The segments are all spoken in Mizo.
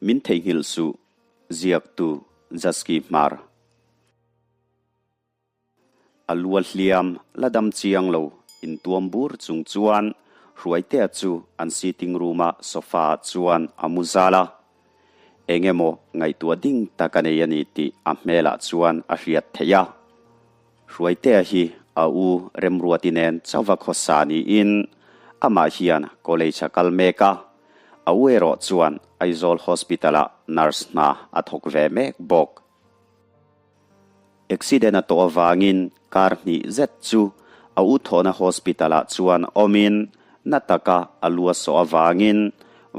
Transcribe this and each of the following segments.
Min theihnghilh suh, ziaktu Jaski Hmar. A lua hliam la dam chiang lo intuam bur chung chuan Hruaitea chu an sitting room-a sofa-ah chuan a mu zal a. Eng emaw ngaihtuah ding tak a nei a ni tih a hmelah chuan a hriat theih a. Hruaitea hi a u Remruati nen chauva khawsa niin amah hian college a kal mek a, a u erawh chuan Aizawl Hospital-ah nurse hna a thawk ve mek bawk. Accident a tawh avangin kar hnih zet chu a u thawhna hospital-ah chuan awmin na taka a lu a sawh avangin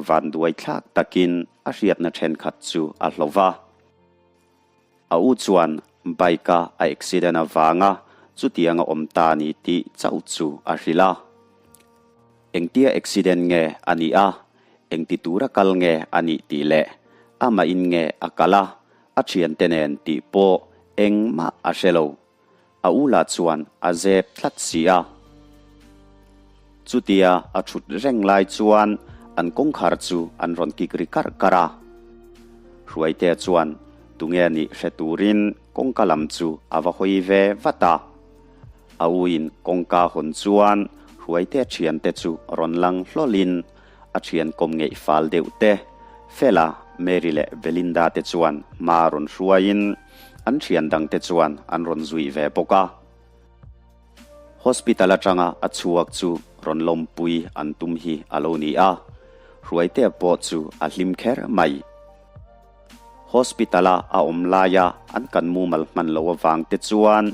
vanduai thlak takin a hriatna thenkhat chu a hlo va. A u chuan bike-a a accident avanga chutiang a awm ta ni tih chauh chu a hrilh a. Engtia accident nge a nih a, engti tura kal nge a nih tih leh amahin nge a kal a, A thiante nen tih pawh engmah a hre lo. A u lah chuan a zep tlat si a. Chutia a thut reng lai chuan an kawngkhar chu an rawn kik ri karh karh a. Hruaitea chuan tunge nih hre turin kawngka lam chu a va hawi ve vat a. A uin kawngka hawn chuan Hruaitea thiante chu rawn lang hlawlin A thian kawm ngeih fal deuh te, Fela, Mary leh Belinda te chuan hma rawn hruaiin an thian dang te chuan an rawn zuih ve bawk a. Hospital atanga a chhuak chu rawn lawmpui an tum hi a lo ni a, Hruaitea pawh chu a hlim kher mai. Hospital-a a awm laia an kan mumal hman loh avang te chuan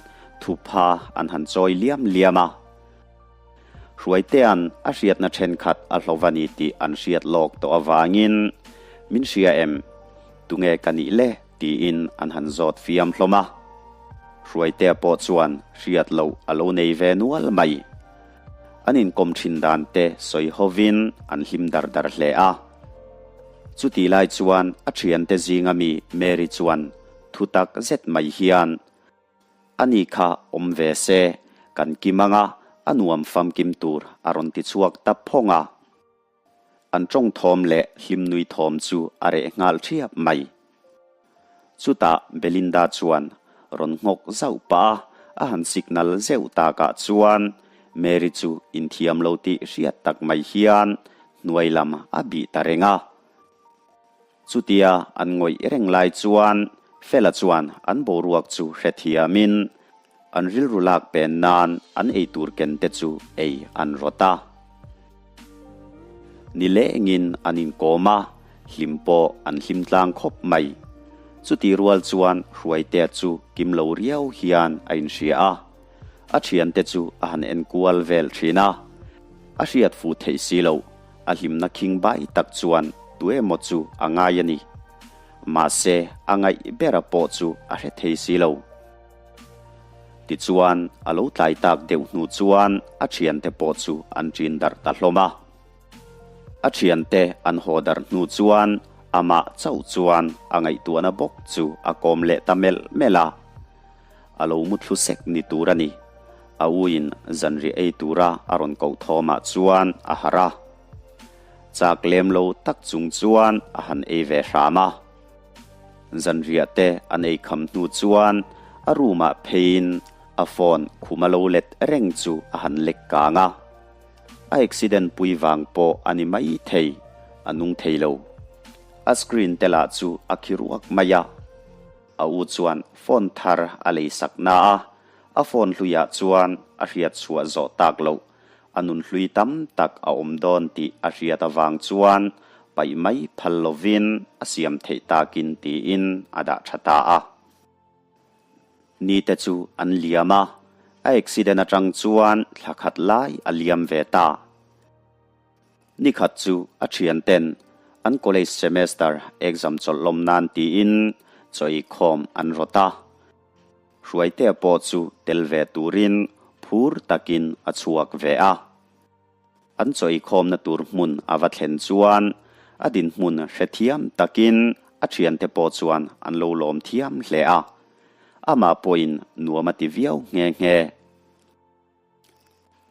thupha an han chawi liam liam a. Hruaitea'n a hriatna thenkhat a hlauh a ni tih an hriat lawk tawh avangin, Min hria em? Tunge ka nih le? tiin an han zawt fiam hlawm a. Hruaitea pawh chuan hriat loh a lo nei ve nual mai. An inkawm thin dan te sawi hovin an hlim dar dar hle a. Chutih lai chuan a thiante zinga mi Mary chuan thutak zet mai hian, A ni kha awm ve se, kan kim anga a nuam famkim tur a rawn ti chhuak ta phawng a. An tawng thawm leh hlimnui thawm chu a reh nghal thiap mai. Chutah Belinda chuan rawn nghawk zauh pah a, a han signal zeuh takah chuan Mary chu inthiam lo tih hriat tak mai hian hnuai lam a bih ta reng a. Chutia an ngawih reng lai chuan Fela chuan an boruak chu hrethiamin an rilru lak pen nan an eitur ken te chu ei an rawt a. Ni lengin an inkawm a, hlim pawh an hlim tlang khawp mai. Chuti rual chuan Hruaitea chu kim lo riau hian a inhria a, a thiante chu a han enkual vel thin a, a hriat fuh theih si loh. A hlimna khing bai tak chuan tu emaw chu a ngai a ni. Mahse, a ngaih bera pawh chu a hre thei si lo. Tichuan, a lo tlai tak deuh hnu chuan a thiante pawh chu an ṭin darh ta hlawm a. A thiante an haw darh hnu chuan amah chauh chuan a ngaihtuahna bawk chu a kawm leh ta melh melh a. A lo muthlu sek ni tur a ni. A uin zanriah ei tura a rawn koh thawmah chuan a harh a. Chak lem lo tak chung chuan a han ei ve hram a. Zanriah te an ei kham hnu chuan a room ah pheiin a phone khum a lo let reng chu a han lek kang a. A accident pui vang pawh a ni mai thei, a nung thei lo. A screen te lah chu a khi ruak mai a. A u chuan phone thar a lei sak na a, a phone hluiah chuan a hriat chhuah zawh tak loh, a nun hlui tam tak a awm dawn tih a hriat avang chuan paih mai phal lovin a siam theih takin tiin a dah tha ta a. Ni te chu an liam a, a accident atang chuan thla khat lai a liam ve ta. Nikhat chu a thianten an college semester exam chawlh lawm nan tiin chawi khawm an rawt a. Hruaitea pawh chu tel ve turin phur takin a chhuak ve a. An chawi khawmna tur hmun a va thlen chuan a dinhmun hrethiam takin a thiante pawh chuan an lo lawm thiam hle a. Amah pawhin nuam a ti viau nghe nghe.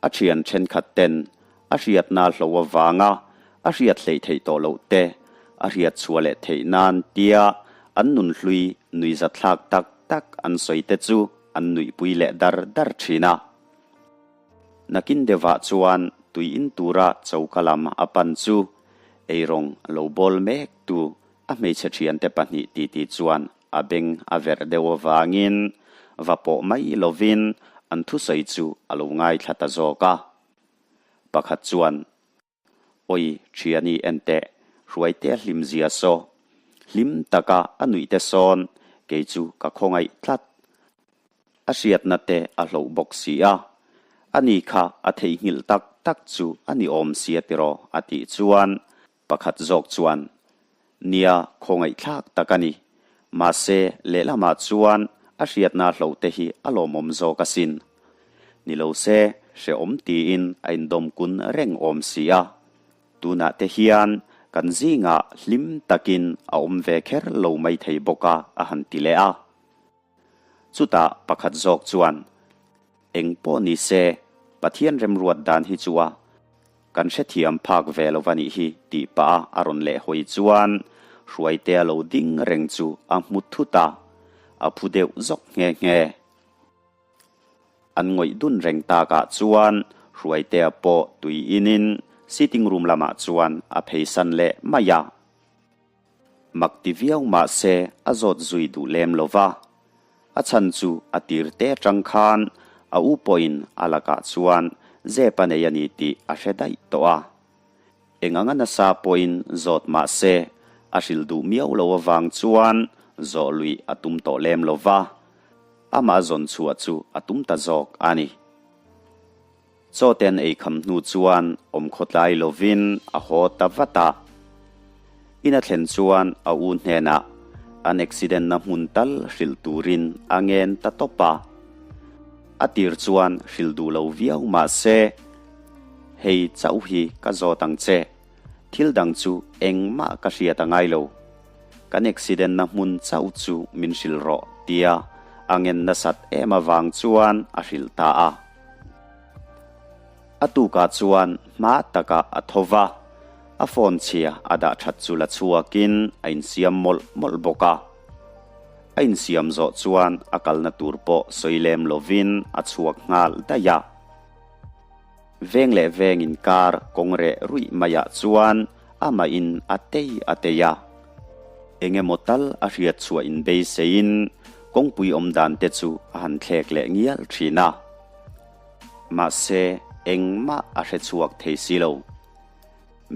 A thian thenkhat ten a hriatna hlo avanga a hriat hleih theih tawh loh te, a hriat chhuah leh theih nan tia an nunhlui nuihzathlak tak tak an sawi te chu an nuihpui leh dar dar thin a. Nakin deuhah chuan tui in tura choka lam a pan chu eirawng lo bawl mek tu a hmeichhe thiante pahnih titi chuan a beng a verh deuh avangin va pawh mai lovin an thusawi chu a lo ngaithla ta zawk a. Pakhat chuan, Awi, thiani en teh, Hruaitea hlim zia saw. Hlim taka a nuih te sawn kei chu ka khawngaih tlat. A hriatna te a hloh bawk si a, ani kha a theihnghilh tak tak chu a ni awm sia tiraw a tih chuan Pakhat zawk chuan, Nia, khawngaihthlak tak a ni. Mahse, lehlamah chuan a hriatna hloh te hi a lawmawm zawk asin. Ni lo se, hrehawm tiin a indawm kun reng awm si a. Tunah te hian kan zingah hlim takin a awm ve kher lo maithei bawk a, a han ti leh a. Chutah pakhat zawk chuan, Eng pawh ni se, Pathian remruat dan hi chu a kan hrethiam phak ve lo va nih hi tih pah a a rawn leh hawi chuan Hruaitea lo ding reng chu a hmu thut a, a phu deuh zawk nghe nghe. An ngawih dun reng takah chuan Hruaitea pawh tui inin sitting room lamah chuan a pheisan leh mai a. Mak ti viau mah se a zawt zui duh lem lo va. A chhan chu a tir te atang khan a u pawhin a lakah chuan zep a nei a ni tih a hre daih tawh a. Eng anga nasa pawhin zawt mah se a hrilh duh miau lo avang chuan zawh luih a tum tawh lem lo va. Amah zawn chhuah chu a tum ta zawk a ni. Chaw te an ei kham hnu chuan awm khawtlai lovin a haw ta vat a. In a thlen chuan a u hnenah an accident na hmun tal hrilh turin a ngen ta tawp a. A tir chuan hrilh duh lo viau mah se, Hei chauh hi ka zawt ang che, thil dang chu engmah ka hriat a ngai lo. Kan accident na hmun chauh chu min hrilh rawh tia a ngen nasat em avang chuan a hrilh ta a. A tukah chuan hma takah a tho va, a phone chhia a dah that chu la chhuakin a insiam mawlh mawlh bawk a. A insiam zawh chuan a kalna tur pawh sawi lem lovin a chhuak nghal daih a. Veng leh veng inkar kawng reh ruih maiah chuan amahin a tei a tei a. Eng emaw tal a hriat chhuah inbeiseiin kawngpui awm dan te chu a han thlek leh ngial thin a. Mahse, engmah a hre chhuak thei si lo.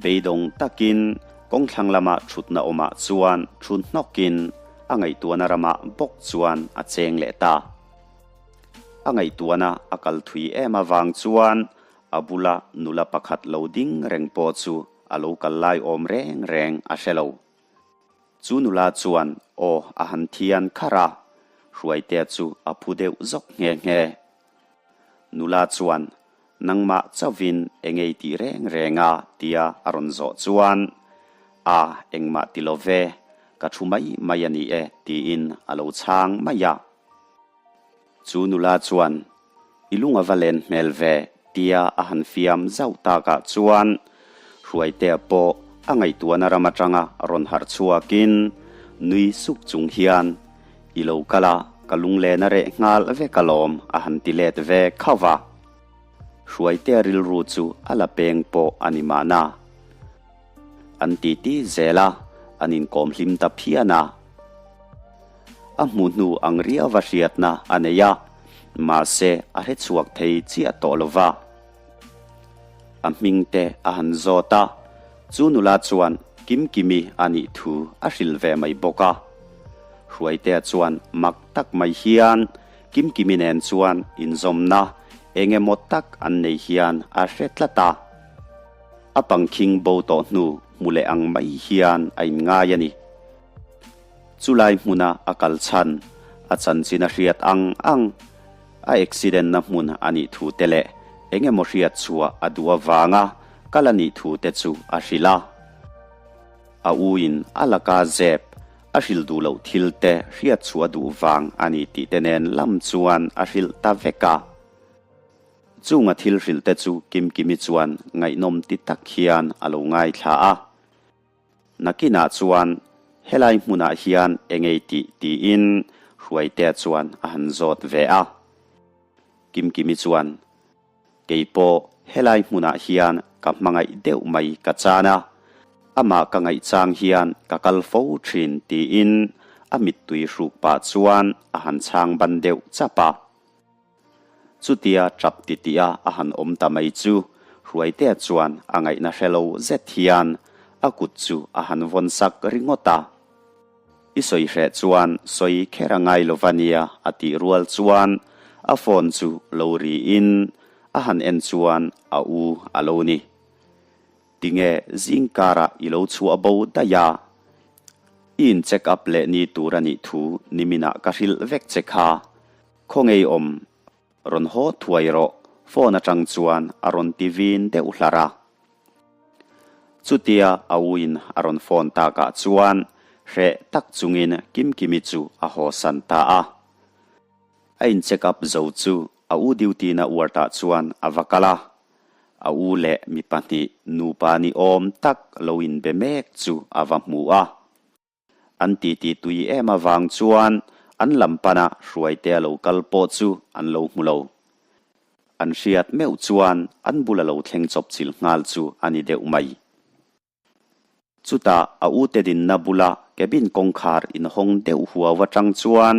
Beidawng takin kawngthlang lama thutna awmah chuan thu hnawkin a ngaihtuahna ramah bawk chuan a cheng leh ta. A ngaihtuahna a kal thui em avang chuan a bula nula pakhat lo ding reng pawh chu a lo kal lai awm reng reng a hre lo. Chu nula chuan aw a han thian kharh a, Hruaitea chu a phu deuh zawk nghe nghe. Nula chuan, Nangmah chauhin engei tih reng reng a? tia a rawn zawh chuan, A, engmah ti lo ve, ka thu mai mai a ni e, tiin a lo chhang mai a. Chu nula chuan, I lung a va len hmel ve, tia a han fiam zauh takah chuan Hruaitea pawh a ngaihtuahna ram atanga rawn harh chhuakin nui suk chung hian, I lo kal a, ka lunglen a reh nghal vek alawm, a han ti let ve khauh va. Hruaitea rilru chu a la peng pawh a ni mahna. An titi zel a, an inkawm hlim ta phian a. A hmuh hnu ang riauva hriatna a nei a, mahse a hre chhuak thei chiah tawh lo va. A hming te a han zawt a, chu nula chuan Kimkimi a nih thu a hrilh ve mai bawk a. Hruaitea chuan mak tak mai hian Kimkimi nen chuan inzawmna eng emaw tak an nei hian a hre tlat a. A pangkhing bo tawh hnu hmu leh ang mai hian a inngai a ni. Chulai hmuna a kal chhan, a chanchin a hriat ang ang, a accident na hmun a nih thu te leh eng emaw hriat chhuah a duh avanga kal a nih thu te chu a hrilh a. A u in a laka zep a hrilh duh loh thil te hriat chhuah a duh vang a ni tih te nen lam chuan a hrilh ta vek a. Chunga thil hrilh te chu Kimkimi chuan ngaihnawm ti tak hian a lo ngaithla a. Nakinah chuan helai hmunah hian engei tih tiin Hruaitea chuan a han zawt ve a. Kimkimi chuan, Kei pawh helai hmunah hian ka hmangaih deuh mai ka chan a, amah ka ngaih chang hian ka kal fo thin tiin a mittui hruk pah chuan a han chhang ban deuh chap a. Chutia tap titih a a han awm ta mai chu Hruaitea chuan a ngaihna hre lo zet hian a kut chu a han vawn sak ringawt a. I sawi hreh chuan sawi kher a ngai lova nia a tih rual chuan a phone chu lo riin a han en chuan a u a lo ni. Tinge zing karah i lo chhuah bo daih a? I in check up leh ni tur a nih thu niminah ka hrilh vek che kha. Khaw ngei awm, rawn haw thuai rawh phone atang chuan a rawn ti vin deuh hlar a. Chutia a uin a rawn phone takah chuan hreh tak chungin Kimkimi chu a haw san ta a. A in check up zo chu a u duty na ward ah chuan a va kal a. A u leh mi pahnih nupa ni awm tak lo inbe mek chu a va hmu a. An titi tui em avang chuan an lam pana Hruaitea lo kal pawh chu an lo hmu lo. An hriat meuh chuan an bula lo thleng chawp chilh nghal chu a ni deuh mai. Chutah a ute dinna bula cabin kawngkhar inhawng deuh huau atang chuan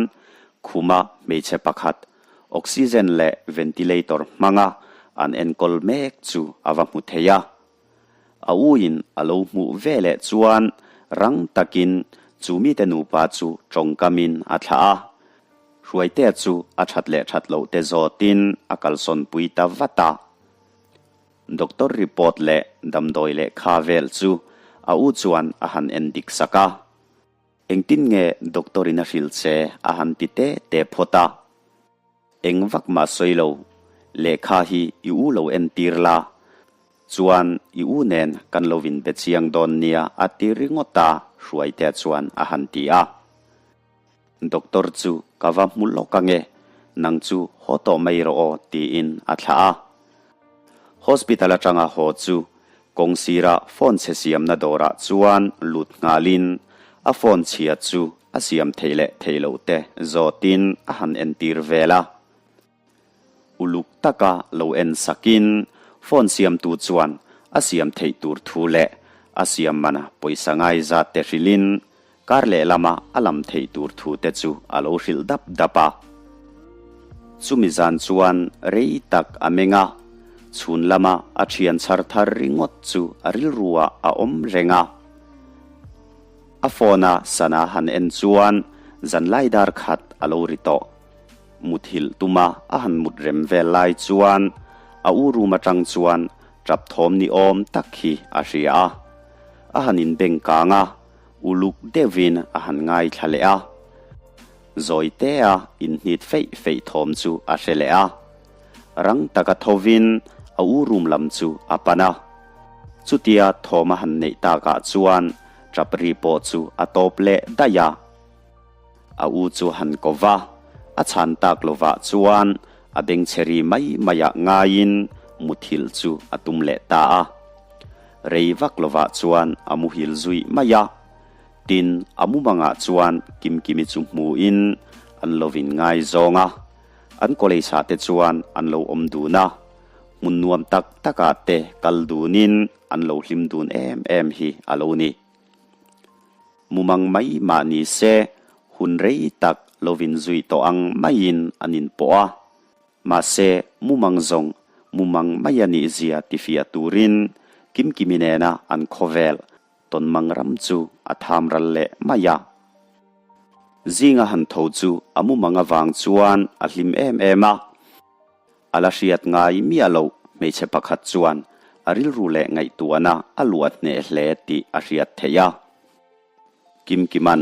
khuma hmeichhe pakhat oxygen leh ventilator hmanga an enkawl mek chu a va hmu thei a. A uin a lo hmuh ve leh chuan rang takin chu mite nupa chu tawngkamin a thlah a. Hruaitea chu a that leh that loh te zawtin a kalsawnpui ta vat a. Doctor report leh damdawi lehkha vel chu a u chuan a han en dik sak a. Engtin nge doctor in a hrilh che a han ti te te phawt a. Eng vak mah sawi lo, lehkha hi i u lo entir la, chuan i u nen kan lo inbe chiang dawn nia a ti ringawt a, Hruaitea chuan a han ti a. Doctor chu ka va hmu lawk ange, nang chu haw tawh mai rawh aw tiin a thlah a. Hospital atanga haw chu kawng sira phone chhe siamna dawrah chuan lut nghalin a phone chhia chu a siam theih leh theih loh te zawtin a han entir vel a. Uluk taka lo en sakin phone siamtu chuan a siam theih tur thu leh a siam mana pawisa ngai zat te hrilhin Kar lehlama a lam theih tur thu te chu a lo hrilh dap dap a. Chumi zan chuan rei tak a meng a, chhun lama a thian chhar thar ringawt chu a rilruah a awm reng a. A phone a sana han en chuan zanlai dar khat a lo ri tawh. Muthilh tuma a han mut rem vel lai chuan a u room atang chuan tap thawm ni awm tak hi a hria a. A han inbeng kang a. Uluk deuhin a han ngaithla leh a, Zawitea inhnit feih feih thawm chu a hre leh a. Rang taka thovin a u room lam chu a pan a. Chutia thawm a han neih takah chuan tap ri pawh chu a tawp leh daih a. A u chu han ko va, a chhan tak lovah chuan a bengchhe ri mai maiah ngaiin muthilh chu a tum leh ta a. Rei vak lovah chuan a muhil zui mai a. Tin, a mumangah chuan Kimkimi chu hmuin an lo vin ngai zawng a. An college ah te chuan an lo awm dun a. Hmun nuam tak takah te kal dunin an lo hlim dun em em hi a lo ni. Mumang mai mah ni se, hun rei tak lo vin zui tawh ang maiin an inpawh a. Mahse, mumang zawng mumang mai a nih zia tifiah turin Kimkimi nena an khawvel tawnmang ram chu a tham ral leh mai a. Zinga han tho chu a mumang avang chuan a hlim em em a. A la hriat ngai miah loh hmeichhe pakhat chuan a rilru leh ngaihtuahna a luah hneh hle tih a hriat theih a. Kimkiman,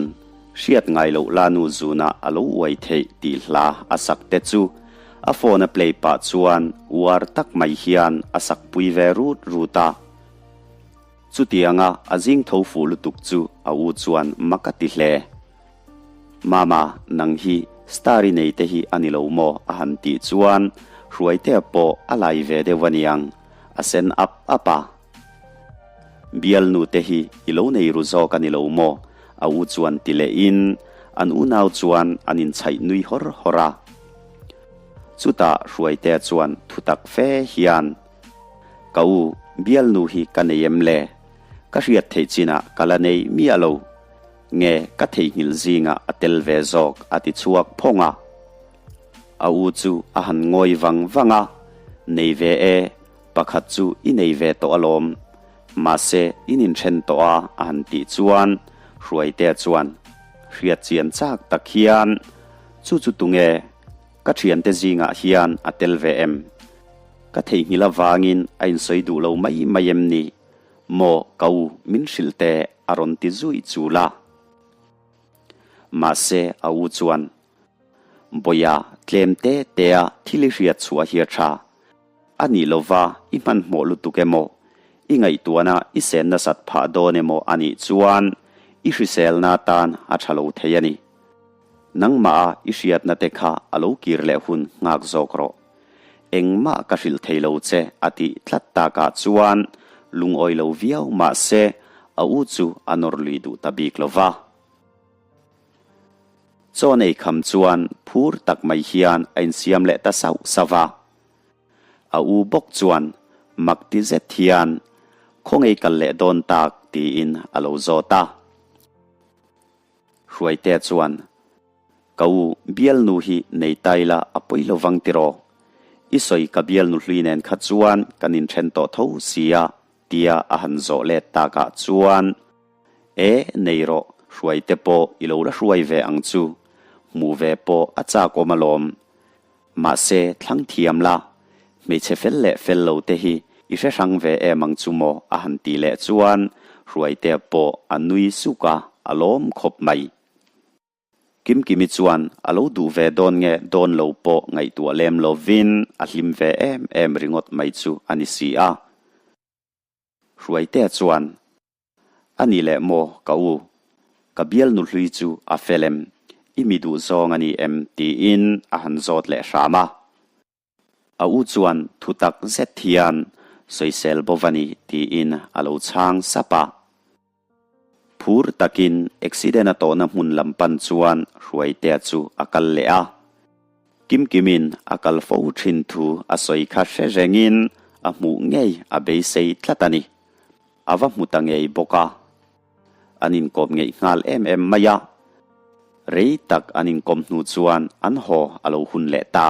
hriat ngai loh lanu zunah a lo uai theih tih hla a sak te chu a phone a play pah chuan uar tak mai hian a sak pui ve rut rut a. Chutianga a zing tho fuh lutuk chu a u chuan mak a ti hle. Mama, nang hi star i nei te hi a ni lo maw? a han tih chuan Hruaitea pawh a lai ve deuh aniang, a sen ap ap a. Bialnu te hi i lo nei ru zawk a ni lo maw? A u chuan ti lehin an unau chuan an inchhaih nui hawr hawr a. Chutah Hruaitea chuan thutak fe hian, Ka u, bialnu hi ka nei em le? Ka hriat theih chinah ka la nei miah lo. Nge ka theihnghilh zingah a tel ve zawk a ti chhuak phawng a. A u chu a han ngawi vang vang a, Nei ve e, pakhat chu i nei ve tawh alawm. Mahse in inthen tawh a a han tih chuan Hruaitea chuan hriat chian chak tak hian, Chu chu tunge? Ka thiante zingah hian a tel ve em? Ka theihnghilh avangin a insawi duh lo mai mai em ni? Maw ka u min hrilh teh a rawn ti zui chul a. Mahse a u chuan, Bawia tlem te tea thil i hriat chhuah hi a tha. A nih lova i hmanhmawh lutuk emaw, i ngaihtuahna i sen nasat phah dawn emaw a nih chuan i hriselna tan a tha lo thei a ni. Nangmah a i hriatna te kha a lo kir leh hun nghak zawk rawh. Engmah ka hrilh thei lo che a tih tlat takah chuan lungawi lo viau mahse a u chu a nawr lui duh ta bik lo va. Chaw nei kham chuan phur tak mai hian a insiam leh ta sauh sauh va. A u bawk chuan mak ti zet hian Khawngaih kal leh dawn tak tiin a lo zawt a. Hruaitea chuan Ka u, bialnu hi nei ta ila a pawi lo vang tiraw? I sawi ka bialnu hlui nen kha chuan kan inthen tawh tho sia, tia a han zawh let takah chuan, E, nei rawh, hruai te pawh i lo la hruai ve ang chu, hmuh ve pawh a chak awm alawm. Mahse, thlang thiam la, hmeichhe fel leh fel lo te hi i hre hrang ve em ang chu maw a han tih leh chuan Hruaitea pawh a nui suk a, a lawm khawp mai. Kimkimi chuan a lo duh ve dawn nge dawn lo pawh ngaihtuah lem lovin a hlim ve em em ringawt mai chu a ni si a. Hruaitea chuan, A ni leh maw ka u, ka bialnu hlui chu a fel em, i mi duh zawng a ni em? tiin a han zawt leh hram a. A u chuan thu tak zet hian sawisel bo va ni tiin a lo chhang sap a. Phur takin accident a tawhna hmun lam pan chuan Hruaitea chu a kal leh a. Kimkimin a kal fo thin thu a sawi kha hre rengin a hmuh ngei a beisei tlat a ni. A va hmu ta ngei bawk a. An inkawm ngeih nghal em em mai a. Rei tak an inkawm hnu chuan an haw a lo hun leh ta.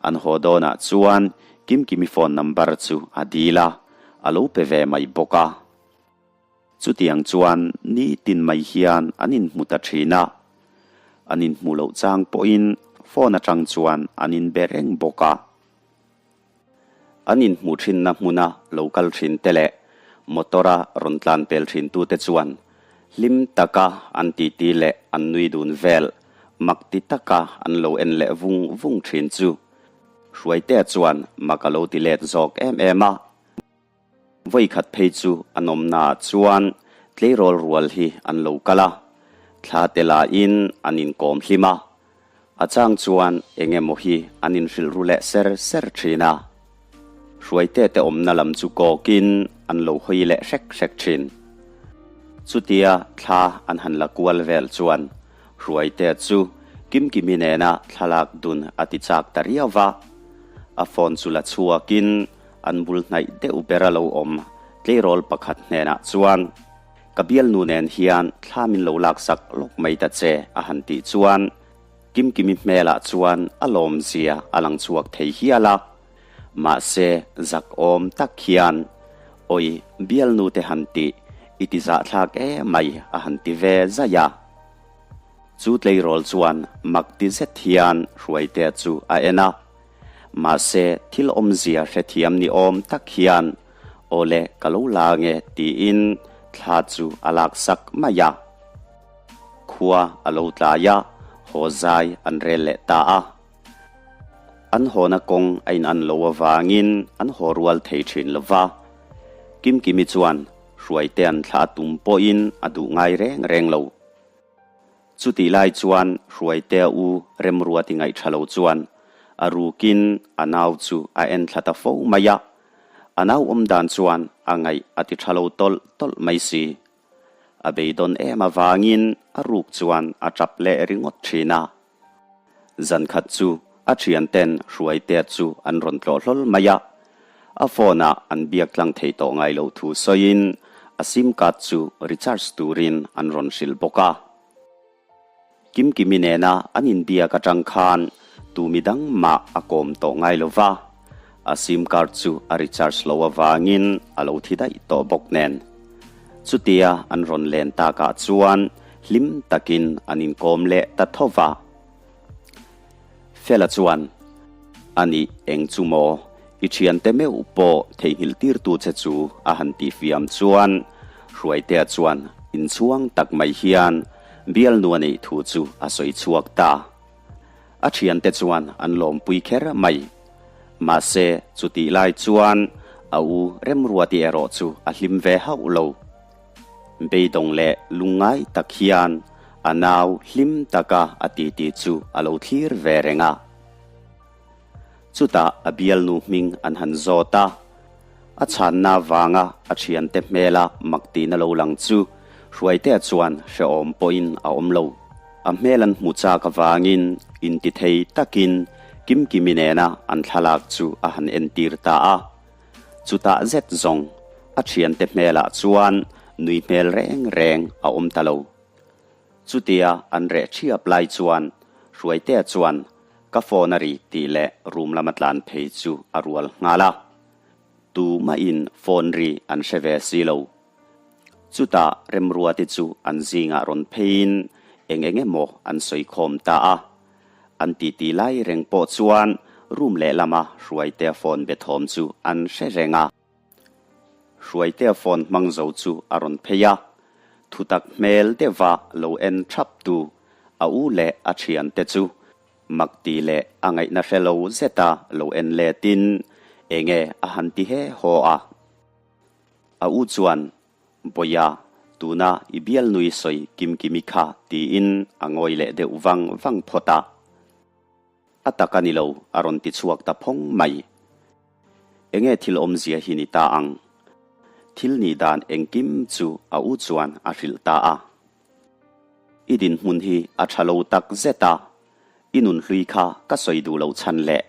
An haw dawnah chuan Kimkimi phone number chu a dil a, a lo pe ve mai bawk a. Chutiang chuan nitin mai hian an inhmu ta thin a. An inhmu loh chang pawhin phone atang chuan an inbe reng bawk a. An inhmuh thinna hmuna lo kal thin te leh motor-a rawn tlan pel thintute chuan hlim taka an titi leh an nui dun vel mak ti taka an lo en leh vung vung thin chu Hruaitea chuan mak a lo ti let zawk em em a. Vawikhat phei chu an awmnaah chuan tleirawl rual hi an lo kal a, thla te lahin an inkawm hlim a, a chang chuan eng emaw hi an inhrilh ru leh ser ser thin a. Hruaite te awmna lam chu kawkin an lo hawi leh hrek hrek thin. Chutia thla an han la kual vel chuan Hruaitea chu Kimkimi nena thlalak dun a ti chak ta riau va, a phone chu la chhuakin an bul hnaih deuh ber a lo awm tleirawl pakhat hnenah chuan, Ka bialnu nen hian thla min lo laksak lawk mai ta che a han tih chuan Kimkimi hmelah chuan a lawmzia a lang chhuak thei hial a. Mahse zak awm tak hian, Awi, bialnu te han tih i ti zahthlak emai a han ti ve zaih a. Chu tleirawl chuan mak ti zet hian Hruaitea chu a en a. Mahse thil awmzia hrethiam ni awm tak hian, Awle ka lo la ange tiin thla chu a laksak mai a. Khua a lo tlai a, haw zai an rel leh ta a. An hawna kawng a inan lo avangin an haw rual thei thin lo va. Kimkimi chuan Hruaitea'n thla a tum pawhin a duh ngai reng reng lo. Chutih lai chuan Hruaitea u Remruati ngaihṭha lo chuan a rukin a nau chu a en thla ta fo mai a. A nau awm dan chuan a ngaih a ti tha lo tawlh tawlh mai si. A beidawn em avangin a ruk chuan a tap leh ringawt thin a. Zan khat chu a thianten Hruaitea chu an rawn tlawh hlawl mai a, a phone ah an biak tlang thei tawh ngai loh thu sawiin a sim card chu recharge turin an rawn hrilh bawk a. Kimkimi nena an inbiak atang khan tu midang mah a kawm tawh ngai lo va, a sim card chu a recharge lo avangin a lo thi daih tawh bawk nen. Chutia an rawn len takah chuan hlim takin an inkawm leh ta tho va. Fela chuan, A nih eng chu maw? I thiante meuh pawh theihnghilh tirtu che chu a han tihfiam chuan Hruaitea chuan inchhuang tak mai hian bialnu a neih thu chu a sawi chhuak ta. A thiante chuan an lawmpui kher mai. Mahse, chutih lai chuan a u Remruati erawh chu a hlim ve hauh lo. Beidawng leh lungngai tak hian a nau hlim taka a titi chu a lo thlir ve reng a. Chutah a bialnu hming an han zawt a, a chhanna vanga a thiante hmela mak tihna lo lang chu Hruaitea chuan hrehawm pawhin a awm lo. A hmel an hmu chak avangin intithei takin Kimkimi nena an thlalak chu a han entir ta a. Chutah zet zawng a thiante hmelah chuan nui hmel reng reng a awm ta lo. Chutia an reh thiap lai chuan Hruaitea chuan ka phone a ri tih leh room lama tlan phei chu a rual nghal a. Tumahin phone ri an hre ve si lo. Chutah Remruati chu an zingah rawn pheiin eng eng emaw an sawi khawm ta a. An titi lai reng pawh chuan room lehlama Hruaitea phone be thawm chu an hre reng a. Hruaitea phone hmang zo chu a rawn phei a, thutak hmel deuha lo en thap tu a u leh a thiante chu mak ti leh a ngaihna hre lo zeta lo en letin enge a han ti he haw a. A u chuan, Bawia, tuna i bialnui sawi Kimkimi kha tiin a ngawi leh deuh vang vang phawt a. A tak a ni lo, a rawn ti chhuak ta phawng mai. Enge thil awmzia hi ni ta ang? Thil nih dan engkim chu a u chuan a hrilh ta a. I dinhmun hi a tha lo tak zet a, i nunhlui kha ka sawi duh loh chhan leh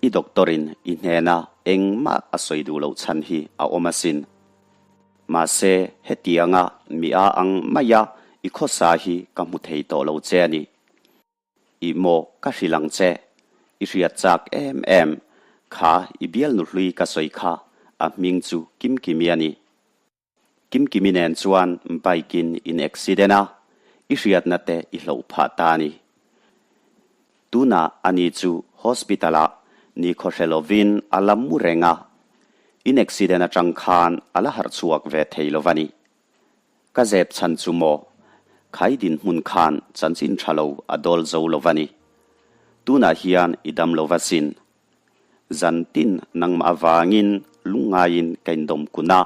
i doctor in i hnena engmah a sawi duh loh chhan hi a awm asin. Mahse, hetianga mi a ang maia i khawsa hi ka hmu thei tawh lo che a ni. Ih maw ka hrilh ang che, i hriat chak em em, kha i bialnu hlui ka sawi kha a hming chu Kimkimi a ni. Kimkimi nen chuan bike in in accident a, i hriatna te i hloh phah ta a ni. Tunah ani chu hospital ah nikhaw hre lovin a la mu reng a, in accident atang khan a la harh chhuak ve thei lo va ni. Ka zep chhan chu maw? Khai dinhmun khan chanchin tha lo a dawl zo lo va ni. Tunah hian i dam lo va sin. Zan tin nangmah avangin lungngaiin ka indawm kun a.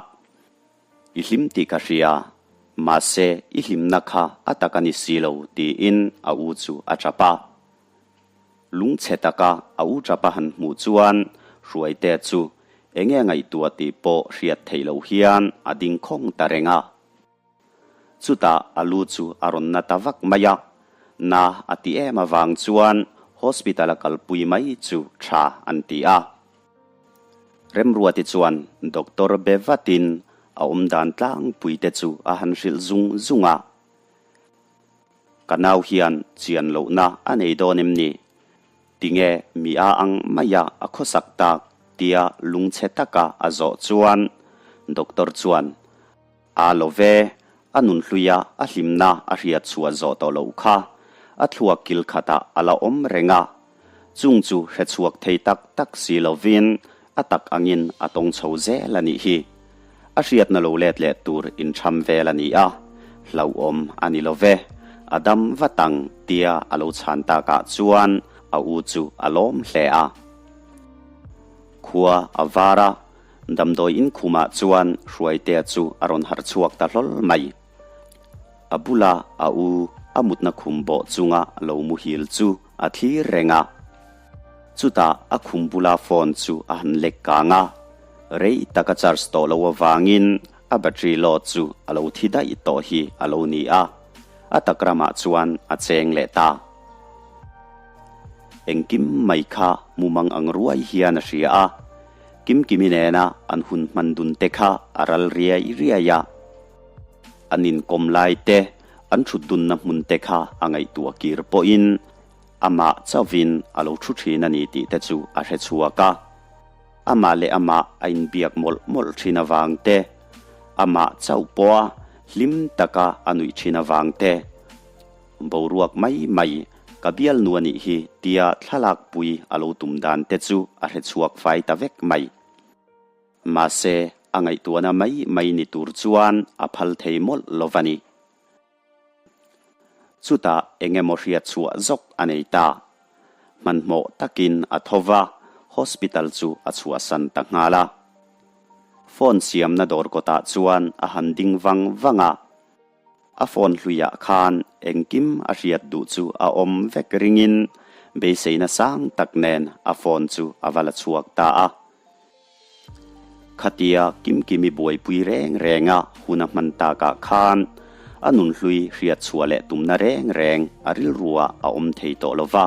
I hlim tih ka hria, mahse i hlimna kha a tak a ni si lo tiin a u chu a tap a. Lungchhe taka a u tap a han hmuh chuan Hruaitea chu enge ngaihtuah tih pawh hriat theih loh hian a ding khawng ta reng a. Chutah a lu chu a rawn na ta vak mai a, na a ti em avang chuan hospital a kalpui mai chu tha an ti a. Remruati chuan doctor be vatin a awmdan tlangpuite chu a han hrilh zung zung a. Ka nau hian chian lohna a nei dawn em ni? Tinge mi a ang maia a khawsak tak tia lungchhe taka a zawh chuan doctor chuan A lo ve, a nunhluia a hlimna a hriat chhuah zawh tawh loh kha a thluak kil khatah a la awm reng a, chung chu hre chhuak thei tak tak si lovin a tak angin a tawng chho zel a nih hi. A hriatna lo let leh tur intham vel a ni a, hlauhawm a ni lo ve, a dam vat ang tia a lo chhan takah chuan a u chu a lawm hle a. Khua a var a, damdawi inkhumah chuan Hruaitea chu a rawn harh chhuak ta hlawl mai. A bula a u a mutna khum bawh chunga lo muhil chu a thlir reng a. Chutah a khum bula phone chu a han lek kang a. Rei tak a charge tawh loh avangin a battery load chu a lo thi daih tawh hi a lo ni a, a tak ramah chuan a cheng leh ta. Engkim mai kha mumang ang ruai hian a hria a, Kimkimi nena an hun hman dun te kha a ral riai riai a. An inkawm lai te, an thut dunna hmun te kha a ngaihtuah kir pawhin amah chauhin a lo thu thin a ni tih te chu a hre chhuak a. Amah leh amah a inbiak mawlh mawlh thin avang te, amah chauh pawha hlim taka a nuih thin avang te, boruak mai mai ka bialnu a nih hi tia thlalak pui a lo tum dan te chu a hre chhuak fai ta vek mai. Mahse, a ngaihtuahna mai mai ni tur chuan a phal thei mawlh lo va ni. Chutah eng emaw hriat chhuah zawk a nei ta. Hmanhmawh takin a tho va, hospital chu a chhuahsan ta nghal a. Phone siamna dawr kawtah chuan a han ding vang vang a. A phone hluiah khan engkim a hriat duh chu a awm vek ringin beiseina sang tak nen a phone chu a va la chhuak ta a. Khatia Kimkimi buaipui reng renga hun a hman takah khan a nunhlui hriat chhuah leh tumna reng reng a rilruah a awm thei tawh lo va,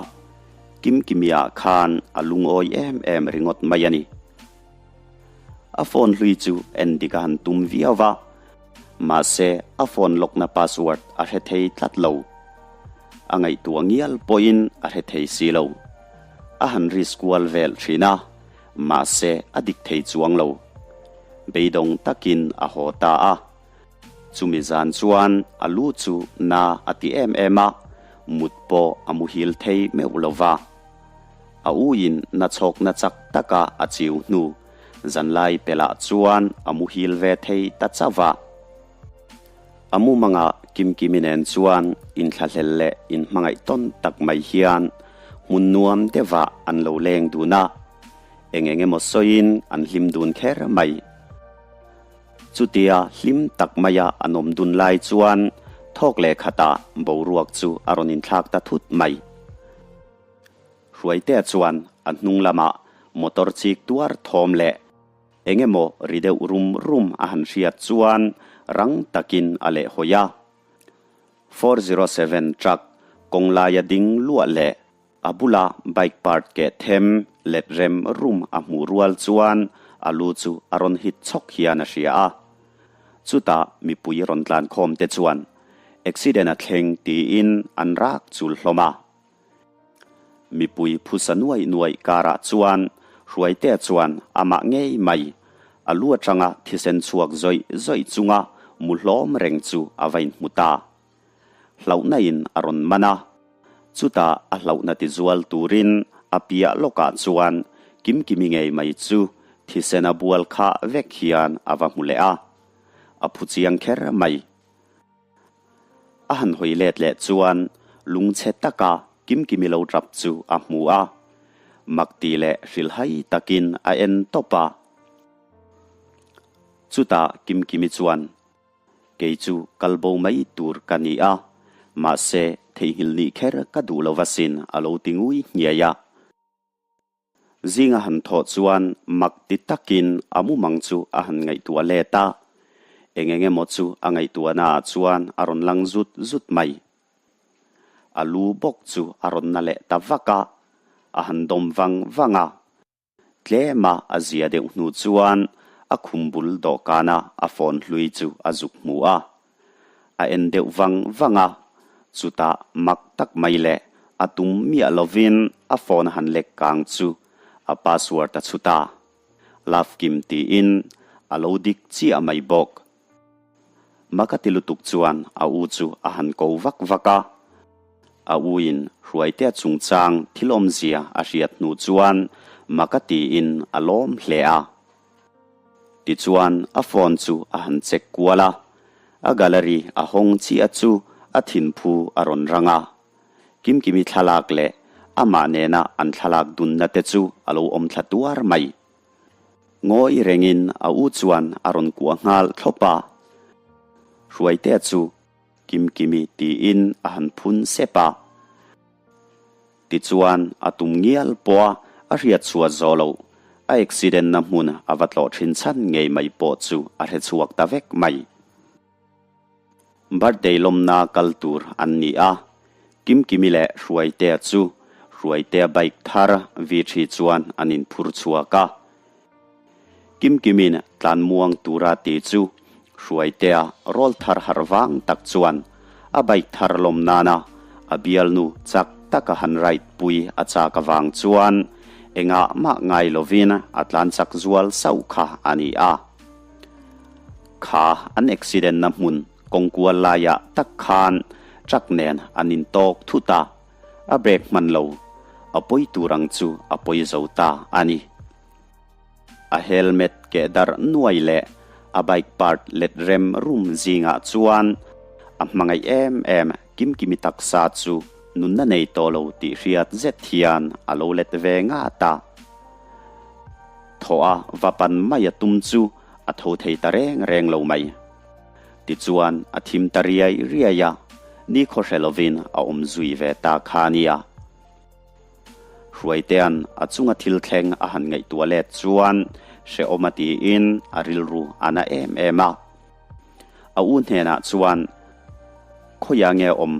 Kimkimiah khan a lungawi em em ringawt mai a ni. A phone hlui chu en dik a han tum viau va, mahse a phone lock-na password a hre thei tlat lo. A ngaihtuah ngial pawhin a hre thei si lo. A han risk kual vel thin a. Mahse, a dik thei chuang lo. Beidawng takin a haw ta a. Chumi zan chuan a lu chu na a ti em em a, mut pawh a muhil thei meuh lo va. A uin na chhawkna chak taka a chiu hnu zanlai pelah chuan a muhil ve thei ta chauh va. A mumangah Kimkimi nen chuan inthlahlel leh inhmangaih tawn tak mai hian hmun nuam deuhah an lo leng dun a, eng eng emaw sawiin an hlim dun kher mai. Chutia hlim tak maia an awm dun lai chuan thawk leh khatah boruak chu a rawn inthlak ta thut mai. Hruaitea chuan a hnung lamah motor chik tuar thawm leh Eng emaw ri deuh rum rum a han hriat chuan rang takin a lehhawi a. 407 truck kawng laia ding luah leh a bula bike part keh them let rem rum a hmuh rual chuan a lu chu a rawn hit chhawk hian a hria a. Chutah mipui rawn tlankhawm te chuan accident a thleng tiin an rak chul hlawm a. Mipui phusa nuaih nuaih karah chuan Hruaitea chuan amah ngei mai a lu atanga thisen chhuak zawih zawih chunga mu hlawm reng chu a va inhmu ta. Hlauhna in a rawn man a, chutah a hlauhna tizual turin a piah lawkah chuan Kimkimi ngei mai chu thisen a bual khah vek hian a va hmu leh a, a phu chiang kher mai. A han hawi let leh chuan lungchhe taka Kimkimi lo tap chu a hmu a, makti leh hrilhai takin a en tawp a. Chutah Kimkimi chuan, Kei chu kal bo mai tur ka ni a, mahse theihnghilh nih kher ka duh lo asin a lo ti ngui hniai a. Zinga han thawh chuan mak ti takin a mumang chu a han ngaihtuah let a, eng eng emaw chu a ngaihtuahnaah chuan a rawn lang zut zut mai. A lu bawk chu a rawn na leh ta vak a, a han dawm vang vang a. Tlema a zia deuh hnu chuan a khum bul dawhkana a phone hlui chu a zuk hmu a. A en deuh vang vang a, chutah mak tak mai leh a tum miah lovin a phone a han lek kang chu a password a chhut a, Love Kim tiin a lo dik chiah mai bawk. Maka ti lutuk chuan a u chu a han ko vak vak a, a u in Hruaitea chungchang thil awmzia a hriat hnu chuan Maka tiin a lawm hle a. Tichuan a phone chu a han check kual a, a gallery a hawng chiah chu a thinphu a rawn rang a. Kimkimi thlalak leh amah nena an thlalak dunna te chu a lo awm thla tuar mai. Ngawi rengin a u chuan a rawn kuah nghal thlawp a. Hruaitea chu Kimkimi tiin a han phun sep a. Tichuan a tum ngial pawha a hriat chhuah zawh loh. A accident na hmun a va tlawh thin chhan ngei mai pawh chu a hre chhuak ta vek mai. Birthday lawmna kal tur an ni a, Kimkimi leh Hruaitea chu Hruaitea bike thar V3 chuan an inphur chhuak a. Kimkimin tlan muang tura ti chu Hruaitea rawl thar harh vang tak chuan a bike thar lawm nana a bialnu chak taka han ride pui a chak avang chuan engah mah ngai lovin a tlan chak zual sauh kha a ni a. Kha an accident na hmun kawngkual laiah tak khan truck nen an intawk thut a, a brake hman lo, a pawi tur ang chu a pawi zo ta a ni. A helmet keh darh nuai leh a bike part let rem rum zingah chuan a hmangaih em em Kimkimi taksa chu nunna nei tawh lo tih hriat zet hian a lo let ve ngat a. Thaw a va pan mai a tum chu a tho thei ta reng reng lo mai. Tichuan a thim ta riai riai a, nikhaw hre lovin a awm zui ve ta kha nia. Hruaitea'n a chunga thil thleng a han ngaihtuah let chuan hrehawm a tiin a rilru a na em em a. A u hnenah chuan, Khawiah nge awm?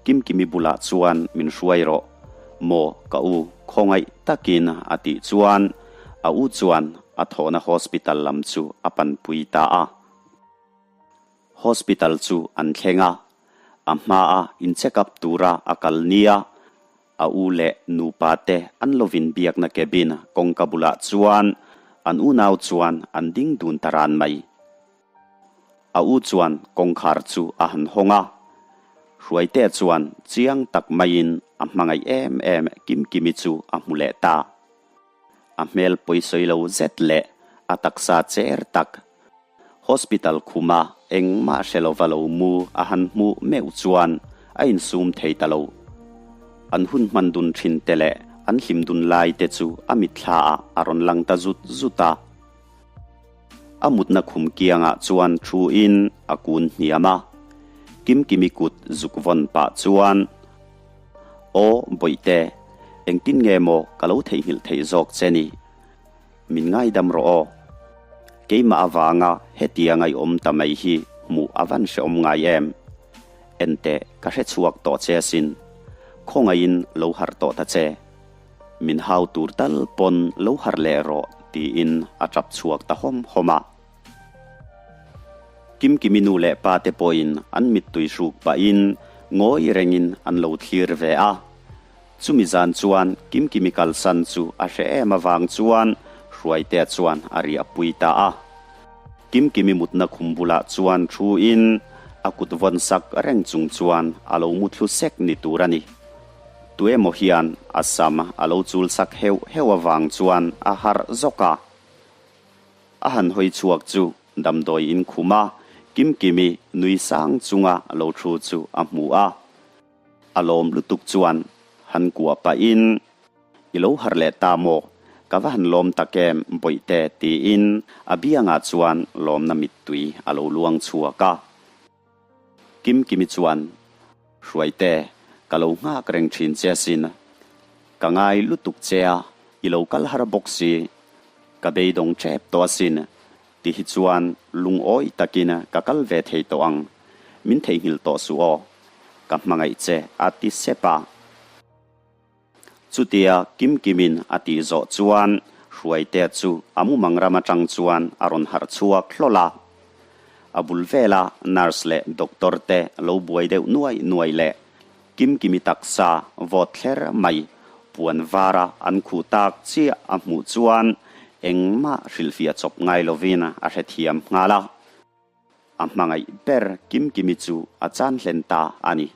Kimkimi bulah chuan min hruai rawh. Maw ka u, khawngaih takin a tih chuan a u chuan a thawhna hospital lam chu a panpui ta a. Hospital chu an thleng a, a hmaa in check up tura a kal nia a u leh nupa te an lovin biakna cabin kawngka bulah chuan an unau chuan an ding dun ta ran mai. A u chuan kawngkhar chu a han hawng a, Hruaitea chuan chiang tak maiin a hmangaih em em Kimkimi chu a hmu leh ta. A hmel pawisawi lo zet leh a taksa cher tak Hospital khuma engmah hre lova lo mu a han hmuh meuh chuan a insum thei ta lo. An hun hman dun thin te leh an hlim dun lai te chu a mitthla ah a rawn lang ta zut zut a. A mutna khum kiangah chuan thu in a kun hniam a, Kimkimi kut zuk vawn pah chuan, Aw Bawihte, engtin nge maw ka lo theihnghilh theih zawk che ni? Min ngaidam rawh aw. Keimah avanga hetia ngaihawm ta mai hi hmuh a van hrehawm ngai em? Enteh, ka hrechhuak tawh che asin. Khawngaihin lo harh tawh ta che. Min hau tur tal pawn lo harh leh rawh tiin a tap chhuak ta hawm hawm a. Kimkimi nu leh pa te pawhin an mittui hruk pahin ngawi rengin an lo thlir ve a. Chumi zan chuan Kimkimi kalsan chu a hre em avang chuan Hruaitea chuan a riahpui ta a. Kimkimi mutna khum bulah chuan thuin a kut vawn sak reng chung chuan a lo muthlu sek ni tur a ni. Tuemaw hian a sam a lo chul sak heuh heuh avang chuan a harh zawk a. A han hawi chhuak chu damdawi in khum a, Kimkimi nui sang chunga lo thu chu a hmu a. A lawm lutuk chuan han kuah pahin, I lo harh leh ta maw? Ka va han lawm tak em Bawihte? tiin a biangah chuan lawmna mittui a lo luang chhuak a. Kimkimi chuan, Hruaite, ka lo nghak reng thin che asin. Ka ngai lutuk che a, i lo kal har bawk si. Ka beidawng tep tawh asin. Ti hi chuan lungawi takin ka kal ve thei tawh ang. Min theihnghilh tawh suh aw. Ka hmangaih che a ti sep a. Chutia Kimkimin a tih zawh chuan Hruaitea chu a mumang ram atang chuan a rawn harh chhuak hlawl a. A bul vela nurse leh doctor te lo buai deuh nuai nuai leh Kimkimi taksa vawt thler mai puan vara an khuh tak chiah a hmuh chuan engmah hrilhfiah chawp ngai lovin a hrethiam nghal a. A hmangaih ber Kimkimi chu a chan hlen ta a ni.